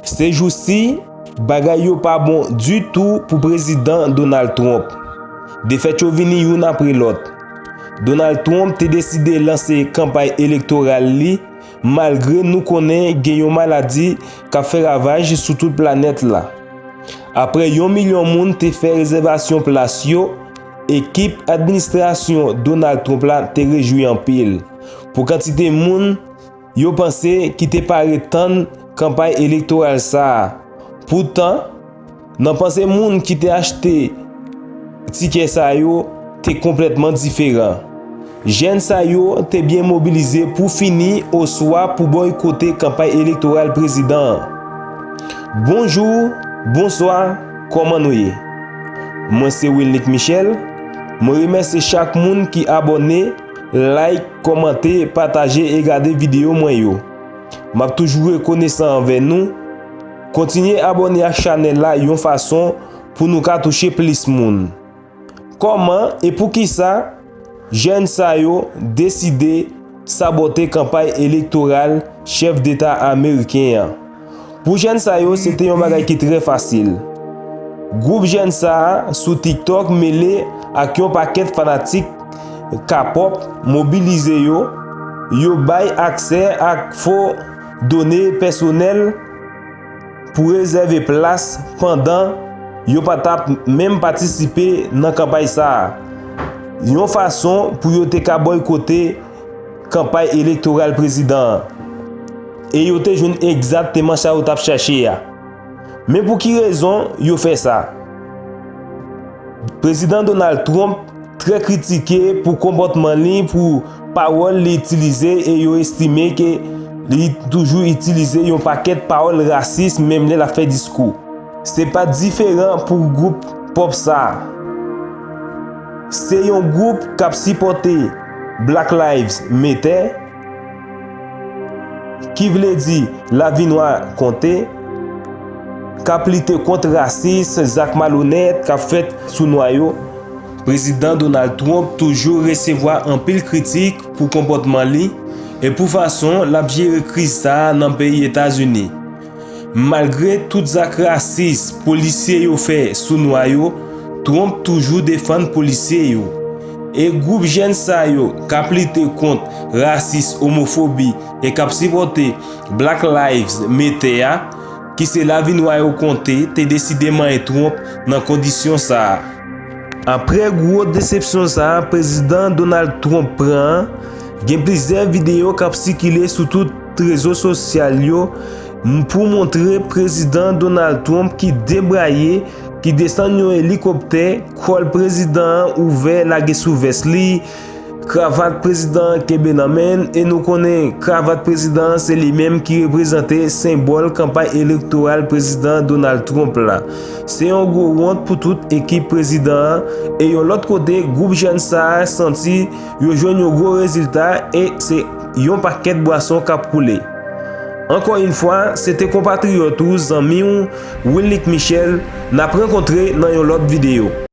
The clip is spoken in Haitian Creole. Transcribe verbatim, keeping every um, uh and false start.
Sejousi, bagay yo pa bon ditou pou Prezidan Donald Trump. Defèt yo vini youn apre lòt. Donald Trump te deside lanse kanpay elektoral li, malgre nou konnen gen yon maladi k ap fè ravaj sou tout planèt la. Apre yon milyon moun te fè rezèvasyon plas yo, ekip administrasyon Donald Trump la te rejwi anpil pou kantite moun yo panse ki te pare tann kanpay elektoral sa a. Poutan, nan panse moun ki te achte tikè sa yo te konplètman diferan. Jèn sa yo te byen mobilize pou fini oswa pou bòykote kanpay elektoral prezidan an. Bonjou, bonswa, kòman nou ye? Mwen se Wilnick Michel. Mwen remèsye chak moun ki abòne, like, kòmante, pataje e gade videyo mwen yo. M ap toujou rekonesan anvè nou. Kontinye abòne ak chanèl la yon fason pou nou ka touche plis moun. Kòman e poukisa jèn sa yo deside sabote kanpay elektoral chèf deta ameriken an? Pou jèn sa yo, se te yon bagay ki trè fasil. Gwoup jèn sa a sou TikTok mele ak yon pakèt fanatik K-pop mobilize yo, yo bay aksè ak fo done pèsonèl pou rezève plas pandan yo pa t ap menm patisipe nan kanpay sa a, yon fason pou yo te ka bòykote kanpay elektoral prezidan an. E yo te jwenn egzakteman sa yo t ap chache a. Men pou ki rezon yo fè sa? Prezidan Donald Trump trè kritike pou konpòtman li, pou pawòl li itilize, e yo estime ke li toujou itilize yon pakèt pawòl rasis, menm lè l ap fè diskou. Se pa diferan pou gwoup pòp sa a. Se yon gwoup k ap sipòte Black Lives Matter, ki vle di lavi nwa konte, k ap lite kont rasis, zak malonèt k ap fèt sou nwa yo. Prezidan Donald Trump toujou resevwa anpil kritik pou konpòtman li e pou fason l ap jere kriz sa a nan peyi Etazini. Malgre tout zak rasis polisye yo fè sou nwa yo, Trump toujou defann polisye yo. E gwoup jèn sa yo k ap lite kont rasis, omofobi e k ap sipòte Black Lives Matter a, ki se lavi nwa yo konte, te deside manyen Trump nan kondisyon sa a. Apre gwo desepsyon sa a Prezidan Donald Trump pran an, gen plizyè videyo k ap sikile sou tout rezo sosyal yo m-, pou montre Prezidan Donald Trump ki debraye, ki desann yon elikoptè, kòl prezidan an ouvè lage sou vès li, kravat prezidan an kenbe nan men l, e nou konnen kravat prezidan an se li menm ki reprezante senbòl kanpay elektoral Prezidan Donald Trump la. Se yon gwo wont pou tout ekip prezidan an, e yon lòt kote, gwoup jèn sa a santi yo jwenn yon gwo rezilta e se yon pakèt bwason k ap koule. Ankò yon fwa, se te konpatriyòt ou, zanmi w, Wilnick Michel, n ap rankontre nan yon lòt videyo.